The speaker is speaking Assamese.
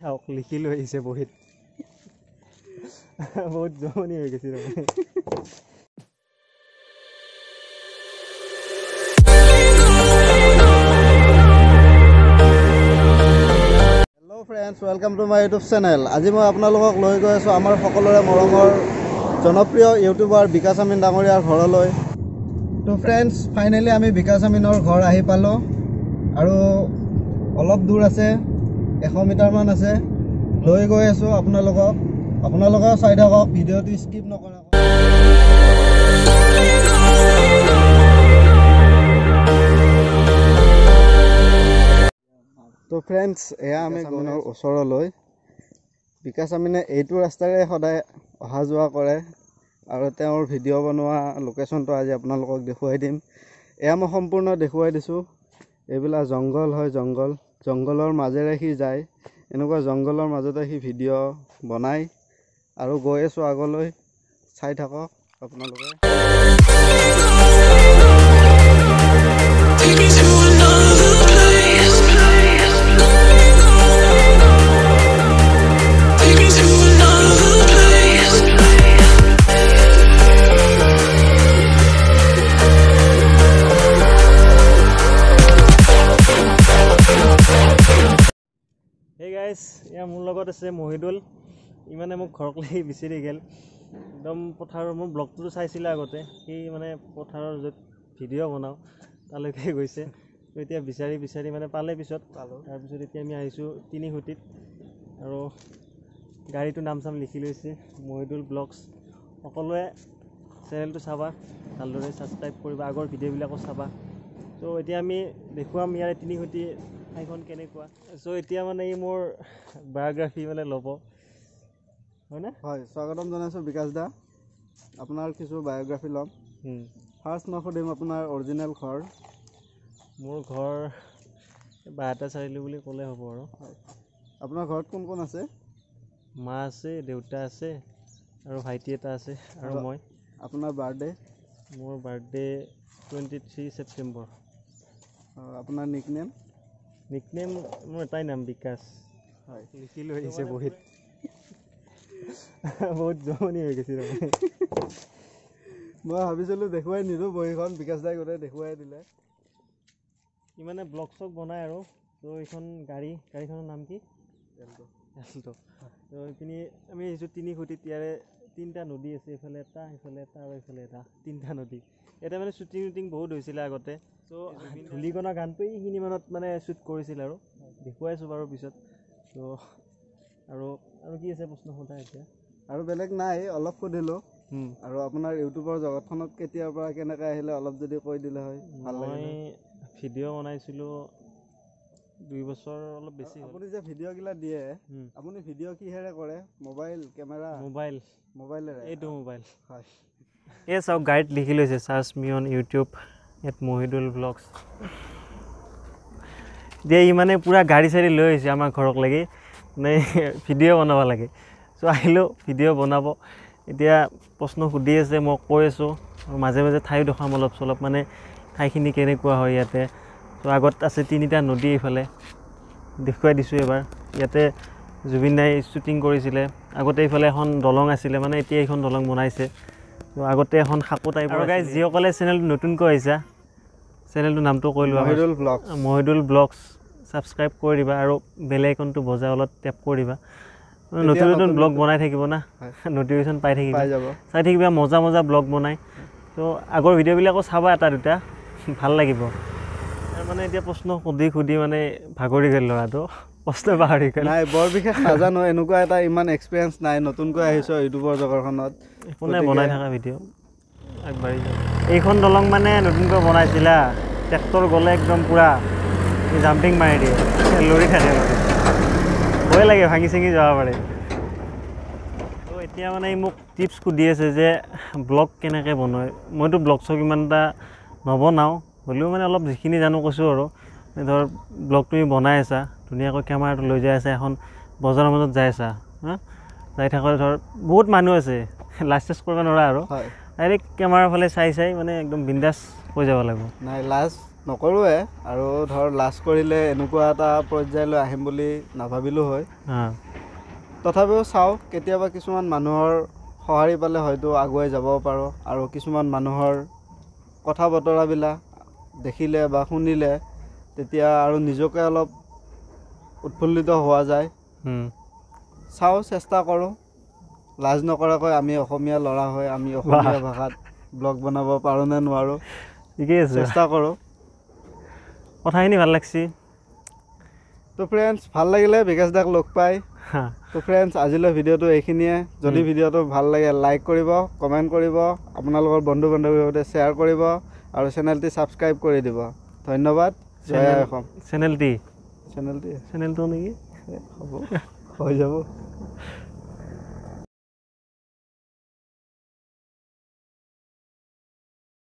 চাওক লিখি লৈ আহিছে বহীত, বহুত জমনি হৈ গৈছে তাৰমানে। Hello friends, welcome to my YouTube channel. আজি মই আপোনালোকক লৈ গৈ আছোঁ আমাৰ সকলোৰে মৰমৰ জনপ্ৰিয় ইউটিউবাৰ বিকাশ আমিন ডাঙৰীয়াৰ ঘৰলৈ। তো ফ্ৰেণ্ডছ, ফাইনেলি আমি বিকাশ আমিনৰ ঘৰ আহি পালোঁ আৰু অলপ দূৰ আছে, 100 মিটাৰমান আছে। লৈ গৈ আছোঁ আপোনালোকক, আপোনালোকেও চাই থাকক, ভিডিঅ'টো স্কিপ নকৰাকৈ। তো ফ্ৰেণ্ডছ, এয়া আমি আমিনৰ ওচৰলৈ। বিকাশ আমিনে এইটো ৰাস্তাৰে সদায় অহা যোৱা কৰে আৰু তেওঁৰ ভিডিঅ' বনোৱা লোকেশ্যনটো আজি আপোনালোকক দেখুৱাই দিম। এয়া মই সম্পূৰ্ণ দেখুৱাই দিছোঁ। এইবিলাক জংঘল হয়, জংঘল, জংঘলৰ মাজেৰে সি যায়। এনেকুৱা জংঘলৰ মাজতে সি ভিডিঅ' বনায়। আৰু গৈ আছোঁ আগলৈ, চাই থাকক আপোনালোকে। Take me to another place. Take me to another place. Hey guys, এয়া মোৰ লগত আছে মহিদুল। ইমানে মোক ঘৰক লাগি বিচাৰি গ'ল একদম পথাৰৰ। মোৰ ব্লগটোতো চাইছিলে আগতে, সি মানে পথাৰৰ য'ত ভিডিঅ' বনাওঁ তালৈকে গৈছে। তো এতিয়া বিচাৰি বিচাৰি মানে পালে পিছত। পালোঁ। তাৰপিছত এতিয়া আমি আহিছোঁ তিনিসুঁতিত আৰু গাড়ীটোৰ নাম চাম লিখি লৈছে, মহিদুল ব্লগছ। সকলোৱে চেনেলটো চাবা, ভালদৰে ছাবস্ক্ৰাইব কৰিবা, আগৰ ভিডিঅ'বিলাকো চাবা। ত' এতিয়া আমি দেখুৱাম ইয়াৰে তিনিসুঁতি ঠাইখন কেনেকুৱা। চ' এতিয়া মানে ই মোৰ বায়'গ্ৰাফী মানে ল'ব, হয়নে? হয়, স্বাগতম জনাইছোঁ বিকাশ দা। আপোনাৰ কিছু বায়'গ্ৰাফী ল'ম। ফাৰ্ষ্ট মই সুধিম আপোনাৰ অৰিজিনেল ঘৰ। মোৰ ঘৰ বাইহাটা চাৰিআলি বুলি ক'লে হ'ব আৰু। হয়, আপোনাৰ ঘৰত কোন কোন আছে? মা আছে, দেউতা আছে আৰু ভাইটি এটা আছে আৰু মই। আপোনাৰ বাৰ্থডে? মোৰ বাৰ্থডে 23 ছেপ্টেম্বৰ। আপোনাৰ নিকনেম? নিকনেম মোৰ এটাই নাম, বিকাশ। হয়, লিখি লৈ আহিছে বহীত, বহুত জমনি হৈ গৈছে তাৰমানে। মই ভাবিছিলোঁ দেখুৱাই নিদিওঁ বহীখন, বিকাশ দাই গোটেই দেখুৱাই দিলে। ইমানে ব্লগ চগ বনায় আৰু। ত' এইখন গাড়ী, গাড়ীখনৰ নাম কি? এল্টো। এল্টো। ত' এইপিনি আমি আহিছোঁ তিনিসুঁতিত। ইয়াৰে তিনিটা নদী আছে, এইফালে এটা, এইফালে এটা আৰু এইফালে এটা, তিনিটা নদী। ইয়াতে মানে শ্বুটিং টুটিং বহুত হৈছিলে আগতে। চ' ধূলিকণা গানটো এইখিনি মানত মানে শ্বুট কৰিছিল আৰু, দেখুৱাইছোঁ বাৰু পিছত। ত' আৰু আৰু কি আছে প্ৰশ্ন সোধা এতিয়া? আৰু বেলেগ নাই, অলপ সুধিলোঁ। আৰু আপোনাৰ ইউটিউবৰ জগতখনত কেতিয়াৰ পৰা কেনেকৈ আহিলে অলপ যদি কৈ দিলে হয় ভাল মই লাগিলে। ভিডিঅ' বনাইছিলোঁ 2 বছৰ অলপ বেছি হ'ল। আপুনি যে ভিডিঅ'গিলা দিয়ে, আপুনি ভিডিঅ' কিহেৰে কৰে? Mobile, camera? Mobile. মোবাইলেৰে? এইটো মোবাইল। হয়। এই চাওক গাড়ীত লিখি লৈছে, search me on YouTube at Mohidul blogs. এতিয়া ই মানে পূৰা গাড়ী চাড়ী লৈ আহিছে আমাৰ ঘৰক লাগি, মানে ভিডিঅ' বনাব লাগে। চ' আহিলোঁ ভিডিঅ' বনাব। এতিয়া প্ৰশ্ন সুধি আছে, মই কৈ আছোঁ আৰু মাজে মাজে ঠাইও দেখুৱাম অলপ চলপ, মানে ঠাইখিনি কেনেকুৱা হয় ইয়াতে। ত' আগত আছে তিনিটা নদী, এইফালে দেখুৱাই দিছোঁ এবাৰ। ইয়াতে জুবিন দাই শ্বুটিং কৰিছিলে আগতে। এইফালে এখন দলং আছিলে, মানে এতিয়া এইখন দলং বনাইছে। ত' আগতে এখন সাঁকো টাইপৰ। আৰু গাইজ, যিসকলে চেনেলটো নতুনকৈ আহিছা, চেনেলটোৰ নামটো কৈ লোৱা, Mohidul blogs. Mohidul blogs subscribe কৰি দিবা আৰু বেল আইকনটো বজাই অলপ টেপ কৰি দিবা। নতুন নতুন ব্লগ বনাই থাকিব না, নটিফিকেশ্যন পাই থাকিবা, পাই যাব। চাই থাকিবা, মজা মজা ব্লগ বনাই। ত' আগৰ ভিডিঅ'বিলাকো চাবা এটা দুটা, ভাল লাগিব। আৰু মানে এতিয়া প্ৰশ্ন সুধি সুধি মানে ভাগৰি গ'ল ল'ৰাটো, প্ৰশ্ন পাহৰি গ'ল। নাই, বৰ বিশেষ নাজানো, এনেকুৱা এটা ইমান এক্সপিৰিয়েঞ্চ নাই, নতুনকৈ আহিছোঁ ইউটিউবৰ জগতখনত। একো নাই, বনাই থকা ভিডিঅ' আগবাঢ়ি যাওঁ। এইখন দলং মানে নতুনকৈ বনাইছিলা, ট্ৰেক্টৰ গ'লে একদম পূৰা জাম্পিং মাৰি দিয়ে, লৰি থাকে, মানে ভয় লাগে ভাঙি চিঙি যাব পাৰে। ত' এতিয়া মানে ই মোক টিপছ সুধি আছে যে ব্লগ কেনেকৈ বনায়। মইতো ব্লগ চগ ইমান এটা নবনাওঁ, হ'লেও মানে অলপ যিখিনি জানো কৈছোঁ আৰু। ধৰ ব্লগ তুমি বনাই আছা, ধুনীয়াকৈ কেমেৰাটো লৈ যাই আছা, এখন বজাৰৰ মাজত যাই আছা, হা, যাই থাকোঁতে ধৰ বহুত মানুহ আছে, লাজ চাজ কৰিব নোৱাৰা আৰু। হয়। ডাইৰেক্ট কেমেৰাৰ ফালে চাই চাই মানে একদম বিন্দাছ হৈ যাব লাগিব। নাই, লাজ নকৰোঁৱে আৰু ধৰ লাজ কৰিলে এনেকুৱা এটা পৰ্যায়লৈ আহিম বুলি নাভাবিলোঁ হয়। তথাপিও চাওঁ, কেতিয়াবা কিছুমান মানুহৰ সঁহাৰি পালে হয়তো আগুৱাই যাব পাৰোঁ, আৰু কিছুমান মানুহৰ কথা বতৰাবিলাক দেখিলে বা শুনিলে তেতিয়া আৰু নিজকে অলপ উৎফুল্লিত হোৱা যায়। চাওঁ, চেষ্টা কৰোঁ, লাজ নকৰাকৈ আমি অসমীয়া ল'ৰা হৈ আমি অসমীয়া ভাষাত ব্লগ বনাব পাৰোঁ নে নোৱাৰোঁ, ঠিকেই আছে, চেষ্টা কৰোঁ। কথাখিনি ভাল লাগছি। তো ফ্ৰেণ্ডছ, ভাল লাগিলে বিকাশ দাক লগ পাই। তো ফ্ৰেণ্ডছ, আজিলৈ ভিডিঅ'টো এইখিনিয়ে। যদি ভিডিঅ'টো ভাল লাগে লাইক কৰিব, কমেণ্ট কৰিব, আপোনালোকৰ বন্ধু বান্ধৱীৰ সৈতে শ্বেয়াৰ কৰিব আৰু চেনেলটি ছাবস্ক্ৰাইব কৰি দিব। ধন্যবাদ। জয় আই অসম। চেনেলটি চেনেলটি চেনেলটো নেকি হ'ব, হৈ যাব।